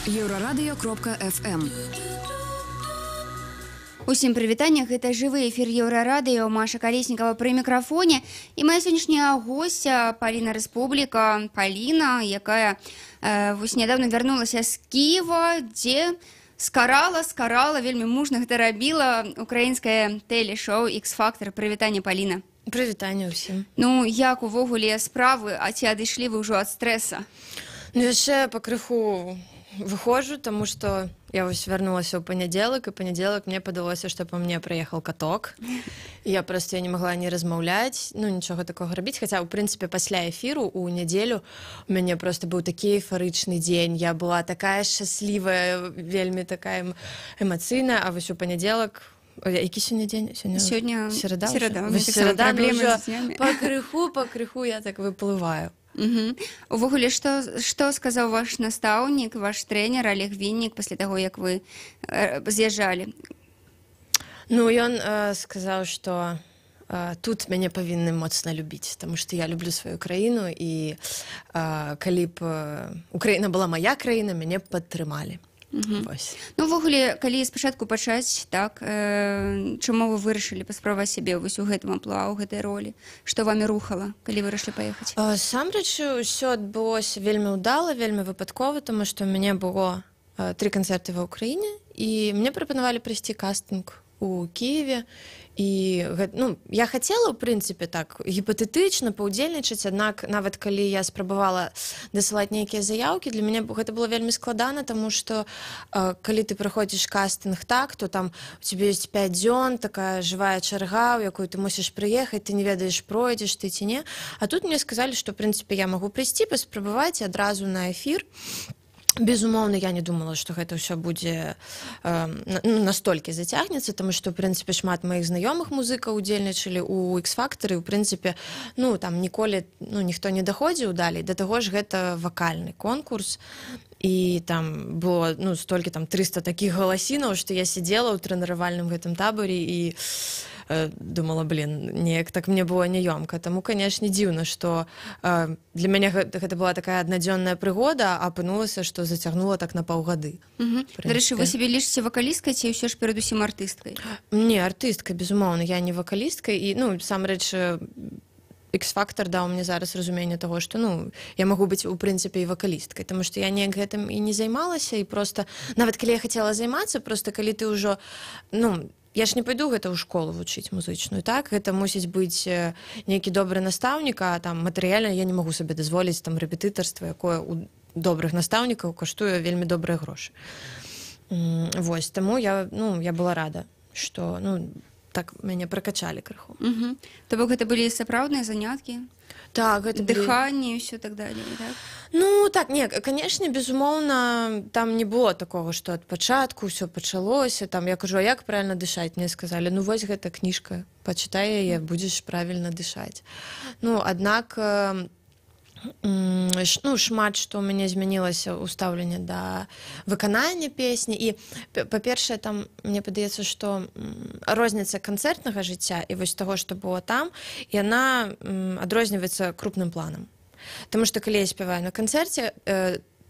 Еўрарадыё.фм. Усім прывітанне, гэта жывы эфір Еўрарадыё, Маша Калеснікава пры мікрафоне, і моя сённяшняя госця Паліна Рэспубліка, Паліна, якая вось нядаўна вярнулася з Кіева, дзе скарала, вельмі мужна гэта рабіла, украінскае тэлешоу X-Factor. Прывітанне, Паліна. Прывітанне ўсім. Ну, як увогуле справы, а ці адышлі вы ўжо ад стрэса? Ну, яшчэ пакрыху выходжу, таму што я вось вярнулася ў панядзелак, і панядзелак мне падалося, што па мне праехал каток. І я просто я не магла не размаўляць, ну, нічога такога рабіць, хаця, у прынцыпе, пасля эфіру у нядзелю у мяне просто быў такі эйфарычны дзень, я была такая шчаслівая, вельмі такая эмацыйная, а вось у панядзелак. Ой, які сёння дзень? Сёння Сёння серада. Серада, ўжо? у мяне Вось таксама серада, ну, праблемы ўжо з днямі. пакрыху, пакрыху я так выплываю. Увогуле, што сказаў ваш настаўнік, ваш трэнер Алег Віннік пасля таго, як вы з'язджалі? Ну, ён сказаў, што тут мяне павінны моцна любіць, таму што я люблю сваю краіну, і калі б Украіна была моя краіна, мяне б падтрымалі. Вось. Ну, увогуле, калі спачатку пачаць, так, чаму вы вырашылі паспрабаваць сябе вось у гэтым амплуа, у гэтай ролі? Што вамі рухала, калі вырашылі паехаць? Насамрэч, ўсё адбылося вельмі ўдала, вельмі выпадкова, таму што ў мяне было тры канцэрты ва Ўкраіне, і мне прапанавалі прайсці кастынг у Кіеве. І ну, я хацела, ў прынцыпе, так гіпатэтычна паўдзельнічаць, аднак нават калі я спрабавала дасылаць нейкія заяўкі, для мяне гэта было вельмі складана, таму што калі ты праходзіш кастынг, так, то там у тебе ёсць 5 дзён, такая жывая чарга, у якую ты мусіш прыехаць, ты не ведаеш, пройдзеш ты ці не. А тут мне сказалі, што, в прынцыпе, я магу прыйсці, паспрабаваць і адразу на эфір. Безумоўна, я не думала, што гэта ўсё будзе ну, настолькі зацягнецца, таму што, ў прынцыпе, шмат маіх знаёмых музыкаў удзельнічалі ў X-фактары, у прынцыпе, ну, там ніколі, ну, ніхто не даходзіў далей. Да таго ж гэта вакальны конкурс, і там было, ну, столькі там 300 такіх галасінаў, што я сидела ў трэніравальным гэтым таборе і думала: «Блин», неяк так мне было няёмка. Таму, канешне, дзіўна, што для мяне гэта была такая аднадзённая прыгода, а апынулася, што зацягнула так на паўгады. Дарэчы, вы сябе лічыце вакалісткай ці ўсё ж перадусім артысткай? Не, артыстка, безумоўна, я не вакалістка, і, ну, насамрэч, X-фактор даў мне зараз разуменне таго, што, ну, я магу быць, у прынцыпе, і вакалісткай, таму што я неяк гэтым і не займалася, і просто нават калі я хацела займацца, просто калі ты ўжо, ну, я ж не пайду гэта ў школу вучыць музычную, так, гэта мусіць быць нейкі добры настаўнік, а там матэрыяльна я не магу сабе дазволіць там рэпетытарства, якое у добрых настаўнікаў каштуе вельмі добрыя грошы. Вось таму я, ну, я была рада, што, ну, так мяне пракачалі крыху. То бок гэта былі сапраўдныя заняткі, Так, гэта былі дыханне і ўсё так далее, так? Ну так, не, канешне, безумоўна, там не было такога, што ад пачатку ўсё пачалося. Там я кажу: «А як правильно дышаць?» Мне сказалі: «Ну, вось гэта кніжка, пачытай яе, будзеш правильно дышаць». Ну, аднак ну, шмат што ў мяне змянілася ў стаўленне да выканання песні. І па-першае, там, мне падаецца, што розніца канцэртнага жыцця і вось таго, што было там, яна адрозніваецца крупным планам. Таму што калі я спяваю на канцэрце,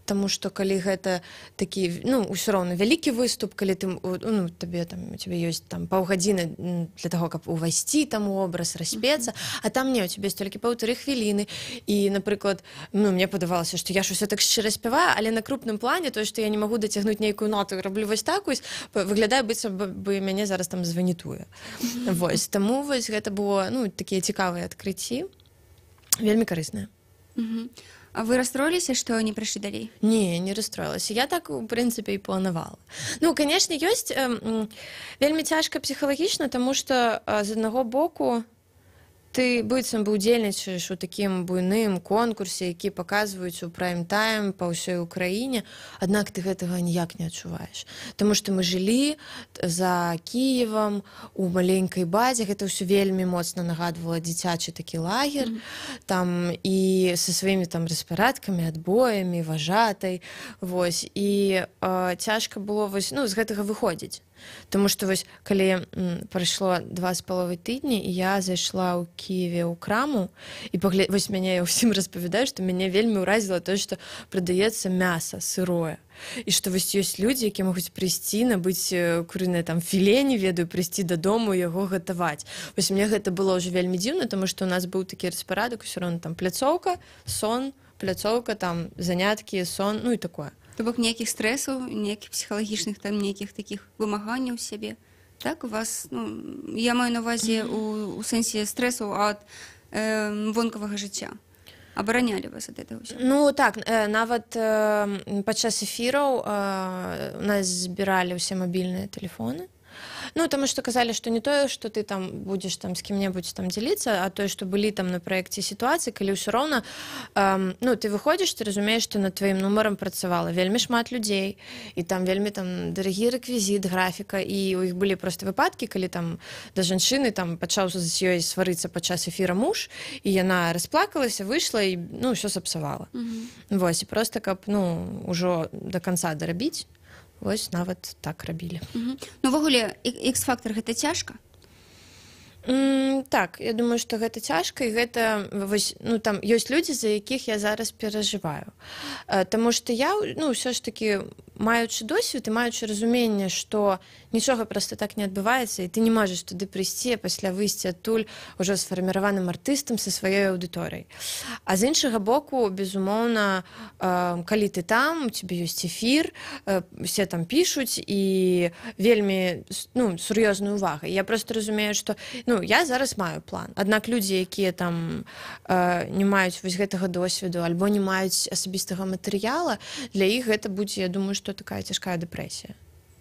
таму што калі гэта такі, ну, ўсё роўна вялікі выступ, калі ты ну, табе там, у тебе ёсць там паўгадзіны для таго, каб увайсці там у образ, распецца, а там не, у тебе ёсць толькі 1,5 хвіліны, і, напрыклад, ну, мне падавалася, што я ж усё так шчыра спяваю, але на крупным плане тое, што я не магу дацягнуць нейкую ноту, раблю вось так вось, выглядае, быццам бы мяне зараз там званітуе. Вось таму вось гэта было, ну, такія цікавыя адкрыцці, вельмі карысныя. А вы расстроіліся, што не прайшлі далей? Не, не расстроілася. Я так, у прынцыпе, і планавала. Ну, канешне, ёсць вельмі цяжка псіхалагічна, таму што з аднаго боку ты быццам бы удзельнічаеш у такім буйным конкурсе, які паказваюць у прайм-тайм па ўсёй Украіне, аднак ты гэтага ніяк не адчуваеш. Таму што мы жылі за Кіевам у маленькай базе, гэта ўсё вельмі моцна нагадвала дзіцячы такі лагер, там і са сваімі там распарадкамі, адбоямі, важатай. Вось, і цяжка было вось, ну, з гэтага выходзіць. Таму што вось калі прайшло 2,5 тыдні, і я зайшла ў Кіеве ў краму і вось мяне, я ўсім распавядаю, што мяне вельмі ўразіла тое, што прадаецца мяса сырое. І што вось ёсць людзі, якія могуць прыйсці, набыць курынае там філе, не ведаю, прыйсці дадому, яго гатаваць. Вось мне гэта было ўжо вельмі дзіўна, таму што ў нас быў такі распарадак, усё роўна там пляцоўка, сон, пляцоўка, там заняткі, сон, ну і такое. То бок ніякіх стрэсаў, ніякіх псіхалагічных там нейкіх такіх вымаганняў сябе. Так, у вас, ну, я маю на увазе у сэнсе стрэсаў ад вонкавага жыцця. Абаранялі вас ад этого ўсё? Ну так, нават падчас эфіраў у нас збіралі ўсе мабільныя тэлефоны. Ну, таму што казалі, што не тое, што ты там будзеш там з кім-небудзь там дзеліцца, а тое, што былі там на праекце сітуацыі, калі ўсё роўна, ну, ты выходзіш, ты разумееш, што над тваім нумарам працавала вельмі шмат людзей, і там вельмі там дарагі рэквізіт, графіка, і ў іх былі проста выпадкі, калі там да жанчыны там пачаў з ёй сварыцца падчас эфіра муж, і яна расплакалася, выйшла і, ну, ўсё сапсавала. Вось, і проста каб, ну, ўжо да канца дарабіць, вось нават так рабілі. Ну, увогуле, X-фактор гэта цяжка? Так, я думаю, што гэта цяжка, і гэта вось, ну, там ёсць людзі, за якіх я зараз перажываю. Таму што я, ну, ўсё ж такі, маючы досвед і маючы разуменне, што нічога проста так не адбываецца, і ты не можаш туды прыйсці, а пасля выйсці адтуль ужо сфарміраваным артыстам са сваёй аўдыторыяй. А з іншага боку, безумоўна, калі ты там, у цябе ёсць эфір, усе там пішуць, і вельмі, ну, сур'ёзная увага. Я проста разумею, што, ну, я зараз маю план. Аднак людзі, якія там не маюць вось гэтага досведу альбо не маюць асабістага матэрыяла, для іх гэта будзе, я думаю, што такая цяжкая дэпрэсія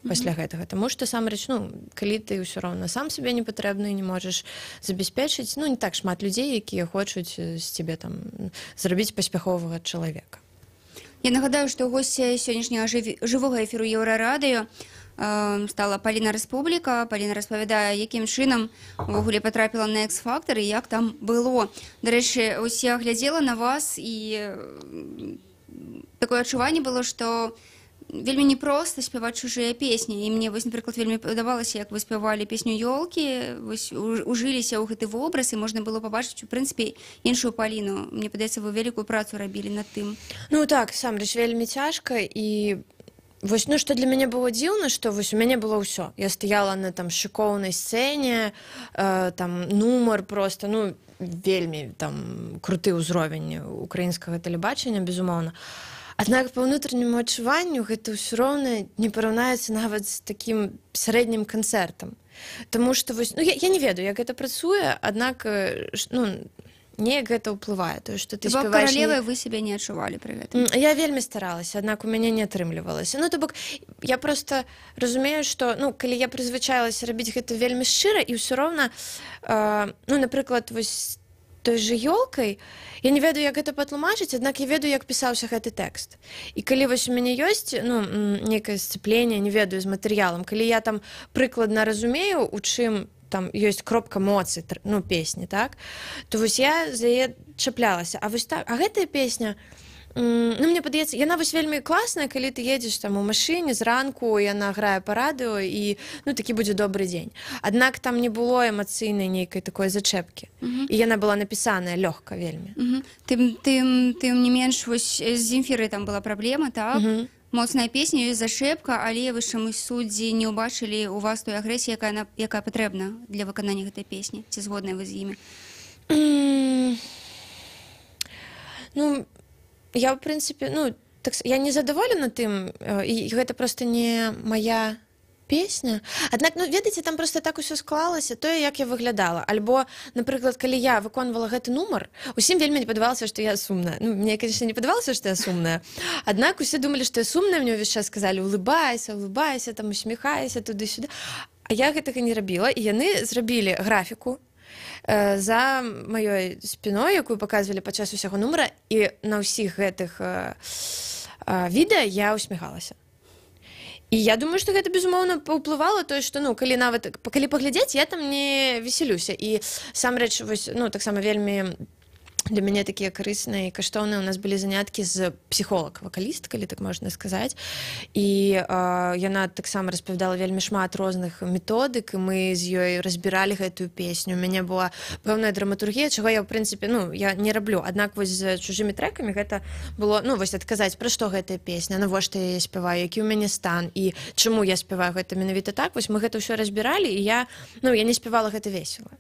пасля гэтага. Таму што насамрэч, ну, калі ты ўсё роўна сам сабе не патрэбны і не можаш забяспечыць, ну, не так шмат людзей, якія хочуць з цябе там зрабіць паспяховага чалавека. Я нагадаю, што госця сённяшняга жывога эфіру Еўрарадыё стала Паліна Рэспубліка. Паліна распавядае, якім чынам увогуле патрапіла на X-фактор і як там было. Дарэчы, ось я глядзела на вас, і такое адчуванне было, што вельмі непроста спяваць чужыя песні. І мне вось, напрыклад, вельмі падабалася, як вы спявалі песню «Ёлкі», вось ужыліся ў гэты вобраз, і можна было пабачыць, у прынцыпе, іншую Паліну. Мне падаецца, вы вялікую працу рабілі над тым. Ну так, насамрэч, вельмі цяжка, і вось, ну, што для мяне было дзіўна, што вось у мяне было ўсё. Я стаяла на там шыкоўнай сцэне, там нумар просто, ну, вельмі там круты ўзровень украінскага тэлебачання, безумоўна. Аднак па ўнутранняму адчуванню гэта ўсё роўна не параўнаецца нават з такім сярэднім канцэртам. Таму што вось, ну, я не ведаю, як гэта працуе, аднак, ну, неяк гэта ўплывае, тое, што ты То бок спяваеш не каралевай вы сябе не адчувалі пры гэтым? Я вельмі старалася, аднак у мяне не атрымлівалася. Ну, то бок, я просто разумею, што, ну, калі я прызвычаілася рабіць гэта вельмі шчыра, і ўсё роўна, ну, напрыклад, вось той жа «Ёлкай», я не ведаю, як гэта патлумачыць, аднак я ведаю, як пісаўся гэты тэкст. І калі вось у мяне ёсць, ну, некае сцэпленне, не ведаю, з матэрыялам, калі я там прыкладна разумею, у чым там ёсць кропка моцы, ну, песні, так, то вось я за яе чаплялася. А вось так, а гэтая песня, ну, мне падаецца, яна вось вельмі класная, калі ты едзеш там у машыне зранку, яна грае па радыё, і, ну, такі будзе добры дзень. Аднак там не было эмацыйнай нейкай такой зачэпкі. І яна была напісаная лёгка вельмі. Тым не менш, вось з Земфірай там была праблема, так? Моцная песня, ёсць зачэпка, але вы чамусь суддзі не ўбачылі у вас той агрэсіі, якая патрэбна для выканання гэтай песні. Ці згодныя вы з імі? Ну, я, в прынцыпе, ну, так, я не задаволена тым, і гэта просто не моя песня. Аднак, ну, ведаеце, там просто так усё склалася, тое, як я выглядала. Альбо, напрыклад, калі я выконвала гэты нумар, усім вельмі не падавалася, што я сумная. Ну, мне, конечно, не падавалася, што я сумная. Аднак усе думалі, што я сумная, мне ўвесь час сказалі: «Улыбайся, улыбайся, там, усміхайся, туды-сюды». А я гэтага не рабіла, і яны зрабілі графіку за маёй спиной, якую паказвалі падчас усяго нумара, і на ўсіх гэтых відэа я усміхалася. І я думаю, што гэта, безумоўна, паўплывала тое, што, ну, калі нават, калі паглядзець, я там не веселюся. І сам рэч, вось, ну, таксама вельмі для мяне такія карысныя і каштоўныя. У нас былі заняткі з псіхолог-вакаліст, калі так можна сказаць. І яна таксама распавядала вельмі шмат розных методык, і мы з ёй разбіралі гэтую песню. У мяне была пэўная драматургія, чаго я, ў прынцыпе, ну, я не раблю. Аднак вось з чужымі трэкамі гэта было, ну, вось адказаць, пра што гэтая песня, навошта я яе спяваю, які ў мяне стан і чаму я спяваю гэта менавіта так. Вось мы гэта ўсё разбіралі, і я, ну, я не спявала гэта весела.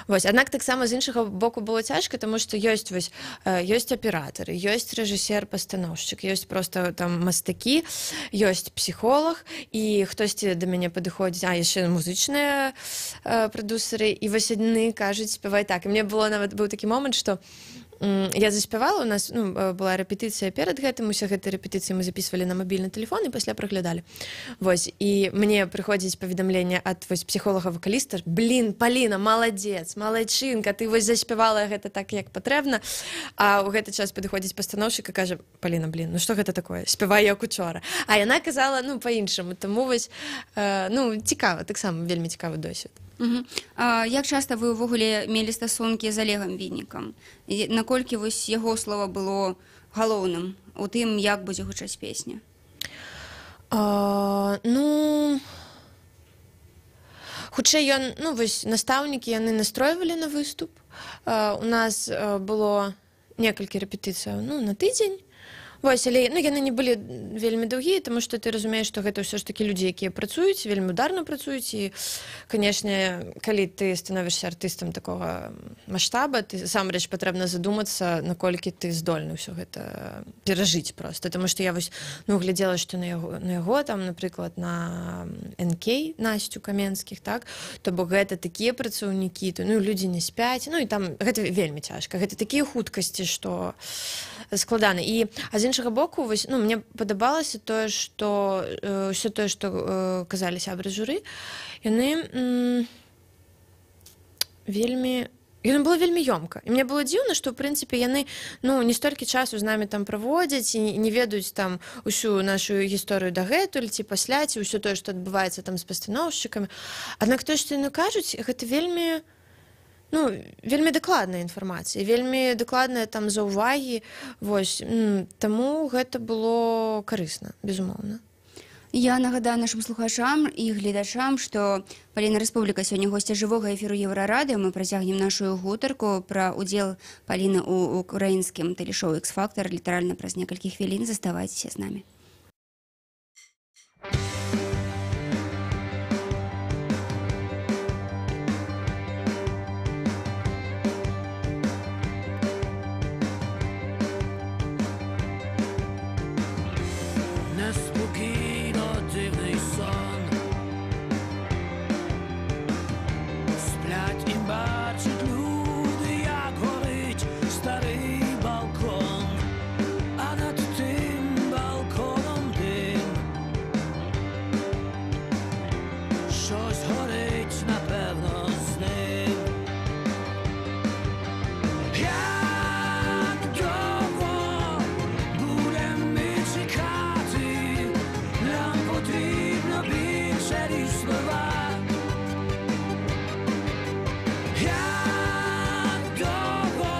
Вось, аднак таксама з іншага боку было цяжка, таму што ёсць вось, ёсць аператары, ёсць рэжысер-пастаноўшчык, ёсць проста там мастакі, ёсць псіхолаг, і хтосьці да мяне падыходзіць, а яшчэ музычныя прадусары, і вось адны кажуць, спявай так. І мне было нават быў такі момант, што я заспявала, у нас, ну, была рэпетыцыя перад гэтым, усе гэтыя рэпетыцыі мы записывалі на мабільны тэлефон і пасля праглядалі. Вось, і мне прыходзіць паведамленне ад вось псіхолага-вакаліста: «Блин, Паліна, маладзец, малайчынка, ты вось заспявала гэта так, як патрэбна». А ў гэты час падыходзіць пастаноўшчык і кажа: «Паліна, блин, ну што гэта такое? Спявай як учора». А яна казала, ну, па-іншаму, таму вось, ну, цікава, таксама вельмі цікавы досвед. Мгм. А як часта вы ўвогуле мелі стасункі з Алегам Віннікам? І наколькі вось яго слова было галоўным у тым, як будзе гучаць песня? Ну, хутчэй ён, ну, вось настаўнікі, яны настройвалі на выступ. У нас было некалькі рэпетыцыяў, ну, на тыдзень. Вось, але, ну, яны не былі вельмі доўгія, таму што ты разумееш, што гэта ўсё ж такі людзі, якія працуюць, вельмі ударна працуюць, і, канешне, калі ты становішся артыстам такога маштаба, ты насамрэч патрэбна задумацца, наколькі ты здольны ўсё гэта перажыць проста. Таму што я вось, ну, глядзела, што на яго там, напрыклад, на НК, Насцю Каменскіх, так, то бок гэта такія працаўнікі, то, ну, людзі не спяць, ну, і там гэта вельмі цяжка, гэта такія хуткасці, што складана. І, а з іншага боку, вось, ну, мне падабалася тое, што ўсё тое, што казалі сябры журы, яны вельмі яно было вельмі ёмка. І мне было дзіўна, што ў прынцыпе яны, ну, не столькі часу з намі там праводзяць і не ведаюць там усю нашу гісторыю дагэтуль ці пасля, ці ўсё тое, што адбываецца там з пастаноўшчыкамі. Аднак тое, што яны кажуць, гэта вельмі, ну, вельмі дакладная інфармацыя, вельмі дакладныя там заўвагі. Вось, таму гэта было карысна, безумоўна. Я нагадаю нашым слухачам і гледачам, што Паліна Рэспубліка сёння госця жывога эфіру Еўрарадыё. Мы працягнем нашу гутарку пра удзел Паліны ў украінскім тэлешоу «X-фактор» літаральна праз некалькі хвілін. Заставайцеся з намі. Неспокійно дивний сон. Сплять і бачать люди, як горить старий балкон, а над тим балконом дим. Щось горить, напевно, з ним. Як довго будем ми чекати, нам потрібно більше, ніж слова. Як довго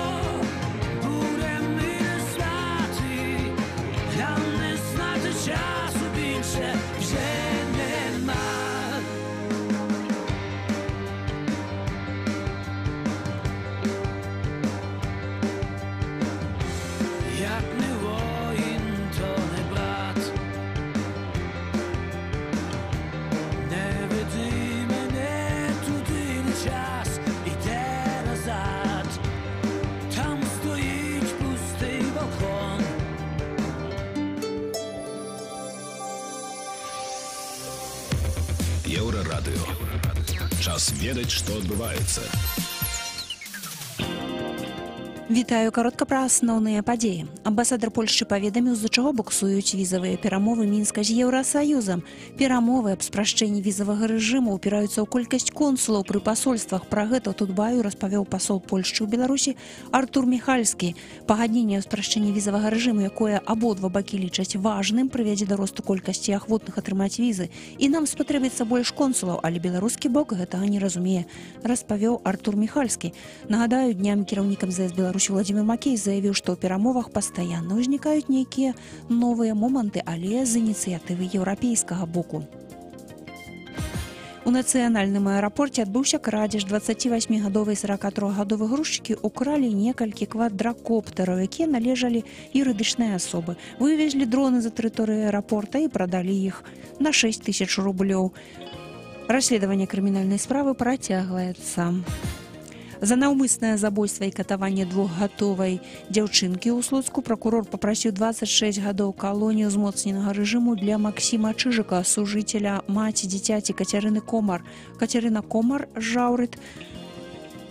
будем ми не знати, нам не знати, часу більше вже нема. Як не воїн, то не брат. Не веди мене туди, не час іде назад. Там стоїть пустий балкон. Еўрарадыё. Час ведаць, што адбываецца. Вітаю, каротка пра асноўныя падзеі. Амбасадар Польшчы паведаміў, з-за чаго буксуюць візавыя перамовы Мінска з Еўрасаюзам. Перамовы аб спрашчэнні візавага рэжыму ўпіраюцца ў колькасць консулаў пры пасольствах. Пра гэта TUT.BY распавёў пасол Польшчы ў Беларусі Артур Міхальскі. Пагадненне аб спрашчэнні візавага рэжыму, якое абодва бакі лічаць важным, прывядзе да росту колькасці ахвотных атрымаць візы. І нам спатрэбіцца больш консулаў, але беларускі бок гэтага не разумее, распавёў Артур Міхальскі. Нагадаю, днямі кіраўнік МЗС Беларусі Беларусі Владимир Макей заявіў, што ў перамовах пастаянна ўзнікаюць нейкія новыя моманты, але з ініцыятывы еўрапейскага боку. У нацыянальным аэрапорце адбыўся крадзеж. 28гадовы і 43гадовы грузчыкі укралі некалькі квадракоптэраў, якія належалі юрыдычнай асобы. Вывезлі дроны за тэрыторыю аэрапорта і прадалі іх на 6 тысяч рублёў. Расследаванне крымінальнай справы працягваецца. За наўмыснае забойства і катаванне двухгадовай дзяўчынкі ў Слуцку пракурор папрасіў 26 гадоў калонію ўзмоцненага рэжыму для Максіма Чыжыка, сужыцеля маці дзіцяці Кацярыны Комар. Кацярына Комар Жаўрыт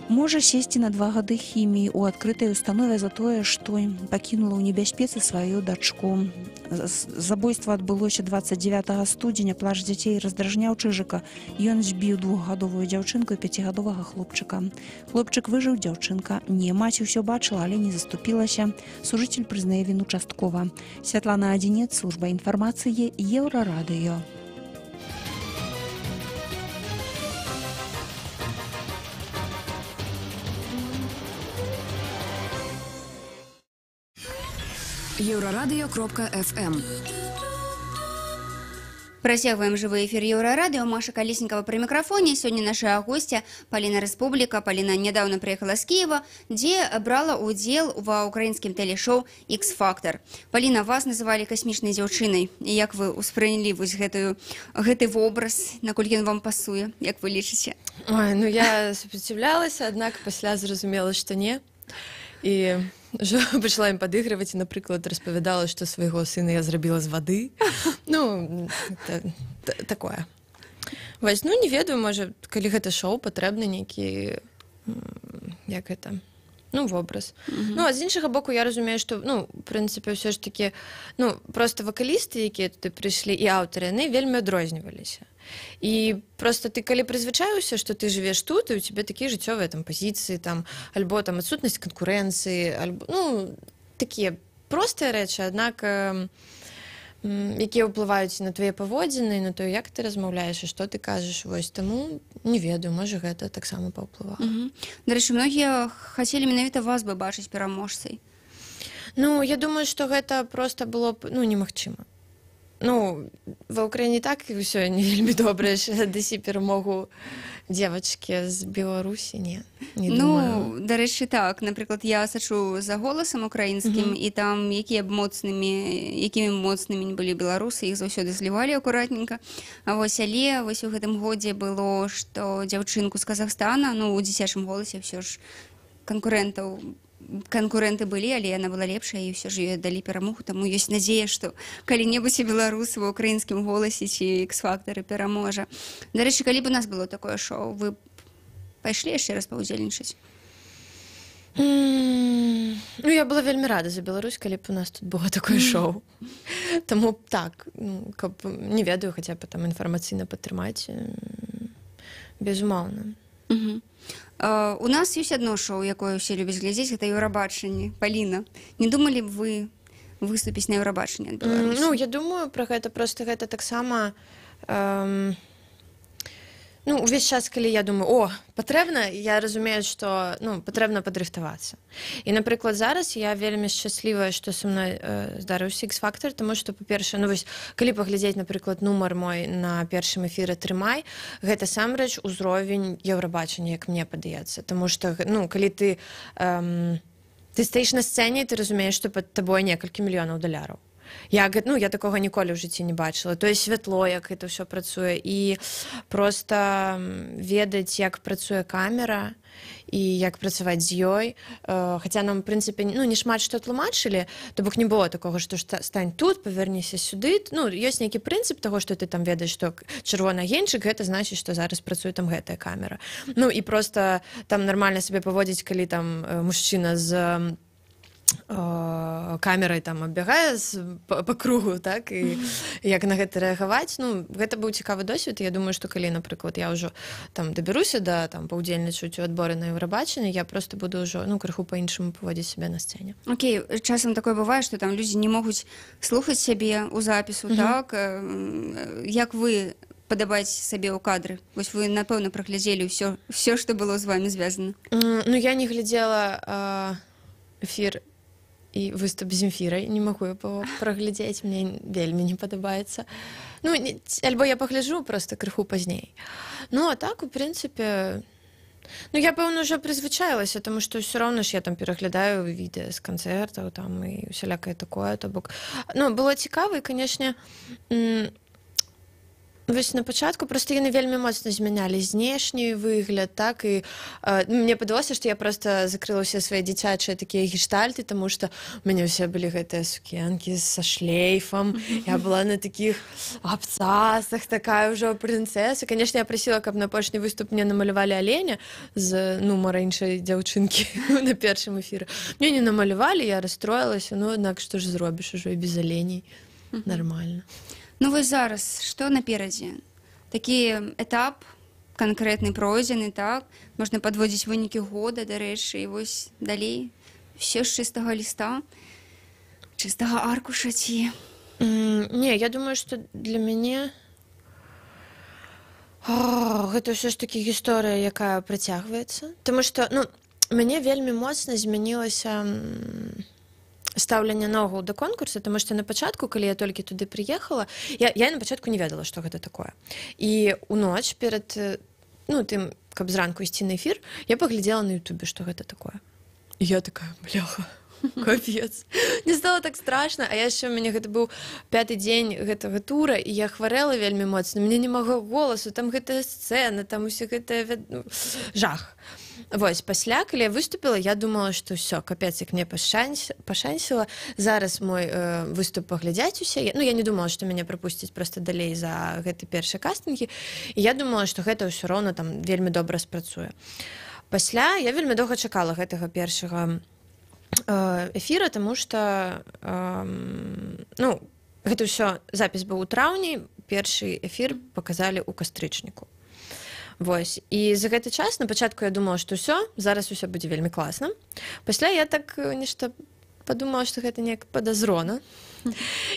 можа сесці на 2 гады хіміі ў адкрытай установе за тое, што пакінула ў небяспецы сваю дачку. Забойства адбылося 29 студзеня. Плач дзяцей раздражняў Чыжыка. Ён збіў двухгадовую дзяўчынку і пяцігадовага хлопчыка. Хлопчык выжыў, дзяўчынка не. Маці ўсё бачыла, але не заступілася. Сужыцель прызнае віну часткова. Святлана Адзінец, служба інфармацыі Еўрарадыё. Еўрарадыё.фм. Працягваем жывы эфір Еўрарадыё. Маша Калеснікава пры мікрафоне. Сёння наша госця Паліна Рэспубліка. Паліна нядаўна прыехала з Кіева, дзе брала ўдзел ва ўкраінскім тэлешоу X-Factor. Паліна, вас называлі касмічнай дзяўчынай. Як вы ўспрынялі вось гэты вобраз, наколькі ён вам пасуе, як вы лічыце? Ой, ну я супраціўлялася, аднак пасля зразумела, што не. І ўжо пачала ім падыгрываць і, напрыклад, распавядала, што свайго сына я зрабіла з вады. Ну, это такое. Вось, ну не ведаю, можа, калі гэта шоу, патрэбны нейкі, як гэта, ну, вобраз. Ну, а з іншага боку, я разумею, што, ну, в прынцыпе, ўсё ж такі, ну, просто вакалісты, якія туды прыйшлі, і аўтары, яны вельмі адрозніваліся. І просто ты калі прызвычаіўся, што ты жывеш тут, і у цябе такія жыццёвыя там пазіцыі, там, альбо там адсутнасць канкурэнцыі, альбо, ну, такія простыя рэчы, аднак якія ўплываюць на твае паводзіны, на тое, як ты размаўляеш і што ты кажаш, вось таму не ведаю, можа, гэта таксама паўплывала. Дарэчы, многія хацелі менавіта вас бы бачыць пераможцай. Ну, я думаю, што гэта просто было б, ну, немагчыма. Ну, ва Ўкраіне так ўсё не вельмі добра, яшчэ дасі перамогу дзевачкі з Беларусі, не Ну, думаю. дарэчы, так. Напрыклад, я сачу за Голасам украінскім, і там якімі б моцнымі не былі беларусы, іх заўсёды злівалі акуратненька. А вось, але вось у гэтым годзе было, што дзяўчынку з Казахстана, ну, у дзіцячым Голасе ўсё ж канкурэнты былі, але яна была лепшая, і ўсё ж ёй далі перамогу, таму ёсць надзея, што калі-небудзь і беларус ва украінскім Голасе ці X-фактары пераможа. Дарэчы, калі б у нас было такое шоу, вы б пайшлі яшчэ раз паўдзельнічаць? Ну, я была вельмі рада за Беларусь, калі б у нас тут было такое шоу. Таму так, ну, каб, не ведаю, хаця б там інфармацыйна падтрымаць, безумоўна. У нас ёсць адно шоу, якое ўсе любяць глядзець, гэта Еўрабачанне. Паліна, не думалі б вы выступіць на Еўрабачанні ад Беларусі? Ну, я думаю пра гэта, просто гэта таксама ну, увесь час, калі я думаю, о, патрэбна, я разумею, што, ну, патрэбна падрыхтавацца. І, напрыклад, зараз я вельмі шчаслівая, што са мной здарыўся X-фактор, таму што, па-першае, ну, вось, калі паглядзець, напрыклад, нумар мой на першым эфіры «Трымай», гэта самрэч узровень Еўрабачання, як мне падаецца. Таму што, ну, калі ты стаіш на сцэне, ты разумееш, што пад табой некалькі мільёнаў даляраў. Я, ну, я такога ніколі ў жыцці не бачыла. То есть святло, як гэта ўсё працуе. І просто ведаць, як працуе камера і як працаваць з ёй. Хаця нам, в прынцыпе, ну, не шмат што тлумачылі, то бок не было такога, што стань тут, паверніся сюды. Ну, ёсць нейкі прынцып таго, што ты там ведаеш, што чырвоны агеньчык, гэта значыць, што зараз працуе там гэтая камера. Ну, і просто там нармальна сябе паводзіць, калі там мужчына з камерай там аббягае па кругу, так, і як на гэта рэагаваць. Ну, гэта быў цікавы досвед. Я думаю, што калі, напрыклад, я ўжо там дабяруся да там паўдзельнічаць у адборы на Еўрабачанне, я просто буду ўжо, ну, крыху па-іншаму паводзіць сябе на сцэне. Окей, часам такое бывае, што там людзі не могуць слухаць сябе ў запісу, так? Як вы падабаеце сабе ў кадры? Вось вы, напэўна, праглядзелі ўсё, што было з вамі звязана. Ну, я не глядзела. эфір і выступ з Земфірай, не магу яго праглядзець, мне вельмі не падабаецца. Ну, не, альбо я пагляджу просто крыху пазней. Ну, а так, у прынцыпе, ну, я, пэўна, ўжо прызвычаілася, таму што ўсё роўна ж я там пераглядаю відэа з канцэртаў там і усялякае такое, то бок. Ну, было цікава, і, канешне, вось на пачатку просто яны вельмі моцна змянялі знешні выгляд, так, і мне падалося, што я просто закрыла ўсе свае дзіцячыя такія гештальты, таму што у мяне ўсе былі гэтыя сукенкі са шлейфам, я была на такіх абцасах, такая ўжо прынцэса. Конечно, я прасіла, каб на апошні выступ мне намалявалі аленя з нумара іншай дзяўчынкі на першым эфіры. Мне не намалявалі, я расстроілася, ну, аднак што ж зробіш, ужо і без аленей нормально. Ну вось зараз што наперадзе? Такі этап канкрэтны пройдзены, так? Можна падводзіць вынікі года, дарэчы, і вось далей все з чыстага ліста, чыстага аркуша ці? Не, я думаю, што для мяне гэта ўсё ж такі гісторыя, якая працягваецца. Таму што, ну, мяне вельмі моцна змянілася стаўленне наогул да конкурса, таму што на пачатку, калі я толькі туды прыехала, я на пачатку не ведала, што гэта такое. І ў ноч перад ну, тым, каб зранку ісці на эфір, я паглядзела на Ютубе, што гэта такое. І я такая: «Бляха, капец». Мне стало так страшно, а яшчэ у мяне гэта быў пяты дзень гэтага тура, і я хварэла вельмі моцна, мне не маго голасу, там гэтая сцэна, там усё гэтае, ну, жах. Вось, пасля, калі я выступіла, я думала, што ўсё, капец, як мне пашанціла. Зараз мой выступ паглядзяць усе. Ну, я не думала, што мяне прапусцяць просто далей за гэты першы кастынгі. І я думала, што гэта ўсё роўна там вельмі добра спрацуе. Пасля я вельмі доўга чакала гэтага першага эфіра, таму што ну, гэта ўсё запіс быў у траўні, першы эфір паказалі ў кастрычніку. Вось. І за гэты час на пачатку я думала, што ўсё, зараз усё будзе вельмі класна. Пасля я так нешта падумала, што гэта неяк падазрона.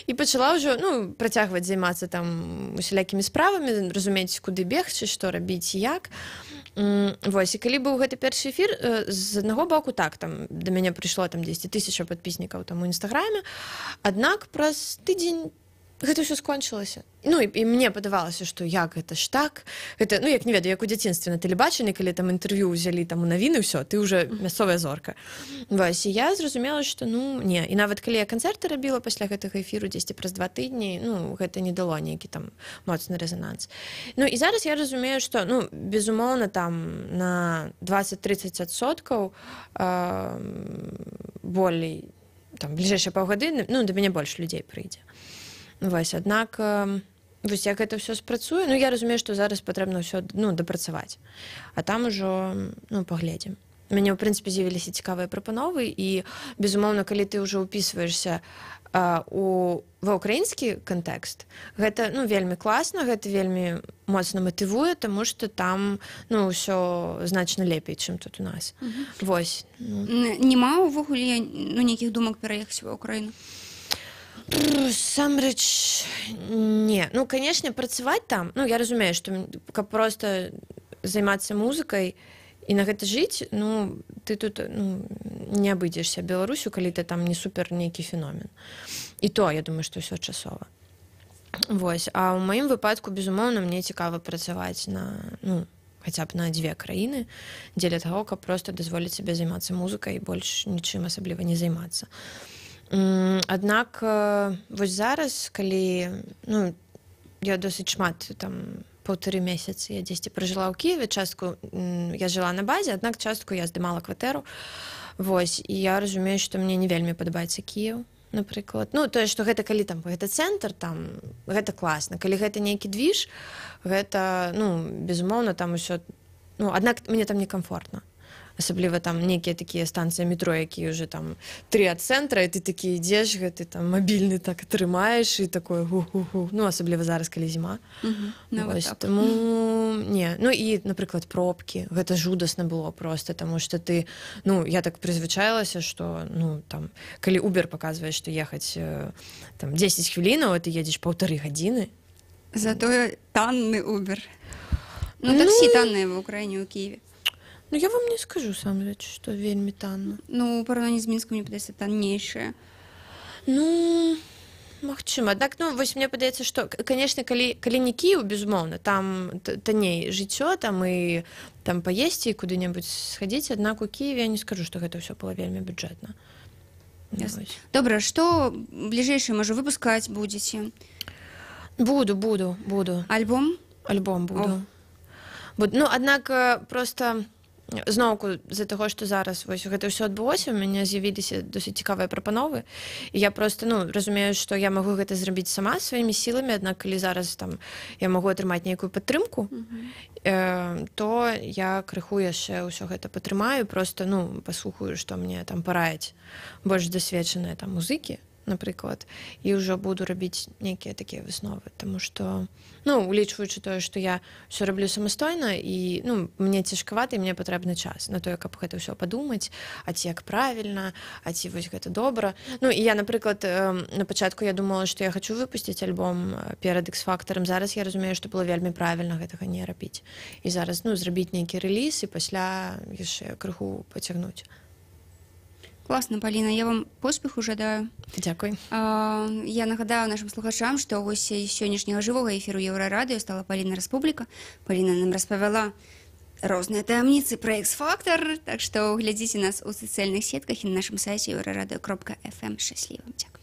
І пачала ўжо, ну, працягваць займацца там усялякімі справамі, разумець, куды бегчы, што рабіць і як. Вось, і калі быў гэты першы эфір, з аднаго боку, так, там да мяне прыйшло там 10 тысячаў падпіснікаў там у Інстаграме, аднак праз тыдзень гэта ўсё скончылася. Ну і мне падавалася, што як гэта ж так, гэта, ну, як не ведаю, як у дзяцінстве на тэлебачанні, калі там інтэрв'ю ўзялі там у навіны, ўсё, ты уже мясцовая зорка. Вось, і я зразумела, што, ну, не. І нават калі я канцэрты рабіла пасля гэтага эфіру дзесьці праз 2 тыдні, ну, гэта не дало нейкі там моцны рэзананс. Ну і зараз я разумею, што, ну, безумоўна, там на 20-30 адсоткаў болей там бліжэйшыя паўгады, ну, да мяне больш людзей прыйдзе. Вось, аднак вось як гэта ўсё спрацуе, ну, я разумею, што зараз патрэбна ўсё, ну, дапрацаваць. А там ужо, ну, паглядзім. У мяне, ў прынцыпе, з'явіліся цікавыя прапановы і, безумоўна, калі ты ўжо ўпісваешся у ва ўкраінскі кантэкст, гэта, ну, вельмі класна, гэта вельмі моцна матывуе, таму што там, ну, ўсё значна лепей, чым тут у нас. Вось. Ну. Няма ўвогуле, ну, нейкіх думак пераехаць ва Украіну? Насамрэч не. Ну, канешне, працаваць там, ну, я разумею, што каб просто займацца музыкай і на гэта жыць, ну, ты тут, ну, не абыдзешся Беларусю, калі ты там не супер нейкі феномен. І то, я думаю, што ўсё часова. Вось, а ў маім выпадку, безумоўна, мне цікава працаваць на, ну, хаця б на дзве краіны, дзеля таго, каб просто дазволіць сабе займацца музыкай і больш нічым асабліва не займацца. Аднак вось зараз, калі, ну, я досыць шмат, там 1,5 месяцы я дзесьці пражыла ў Кіеве, частку я жыла на базе, аднак частку я здымала кватэру. Вось, і я разумею, што мне не вельмі падабаецца Кіеў, напрыклад. Ну, тое, што гэта калі там гэта цэнтр, там гэта класна. Калі гэта нейкі движ, гэта, ну, безумоўна, там усё, ну, аднак мне там некамфортна. Асабліва там нейкія такія станцыі метро, якія уже там тры ад цэнтра, і ты такі ідзеш, гэты там мабільны так трымаеш і такое гу-гу-гу. Ну, асабліва зараз, калі зіма. Ну, Вось, так. Таму не. Ну і, напрыклад, пробкі. Гэта жудасна было просто, таму што ты, ну, я так прызвычаілася, што, ну, там, калі Uber паказвае, што ехаць там 10 хвілінаў, а ты едзеш 1,5 гадзіны. Затое танны Uber. Ну, таксі танныя в Украіне, у Кіеве. Ну, я вам не скажу сам рэч, што вельмі танна. Ну, у параўнанні з Мінскам, мне падаецца, таннейшае. Ну, магчыма. Аднак, ну, вось мне падаецца, што, конечно, калі не Кіеў, безумоўна, там танней жыццё, там і там паесці і куды-небудзь схадзіць, аднак у Кіеве я не скажу, што гэта ўсё было вельмі бюджэтна. Ну, Ясна. вось. Добра, што бліжэйшае, можа, выпускаць будзеце? Буду, буду, буду. Альбом? Альбом буду. Буду. Ну, аднак просто зноўку з-за таго, што зараз вось гэта ўсё адбылося, у мяне з'явіліся досыць цікавыя прапановы. І я просто, ну, разумею, што я магу гэта зрабіць сама сваімі сіламі, аднак калі зараз там я магу атрымаць нейкую падтрымку, то я крыху яшчэ ўсё гэта падтрымаю, просто, ну, паслухаю, што мне там параяць больш дасведчаныя там музыкі, напрыклад, і ўжо буду рабіць нейкія такія высновы, таму што, ну, улічваючы тое, што я ўсё раблю самастойна і, ну, мне цяжкавата і мне патрэбны час на тое, каб гэта ўсё падумаць, а ці як правільна, а ці вось гэта добра. Ну, і я, напрыклад, на пачатку я думала, што я хачу выпусціць альбом перад X-фактарам. Зараз я разумею, што было вельмі правільна гэтага не рабіць. І зараз, ну, зрабіць нейкі рэліз і пасля яшчэ крыху пацягнуць. Класна, Паліна, я вам поспеху жадаю. Дзякуй. Я нагадаю нашым слухачам, што госцяй сённяшняга жывога эфіру Еўрарадыё стала Паліна Рэспубліка. Паліна нам распавяла розныя таямніцы пра X-фактор, так што глядзіце нас у сацыяльных сетках і на нашым сайце еўрарадыё.фм. Шчасліва. Дзякуй.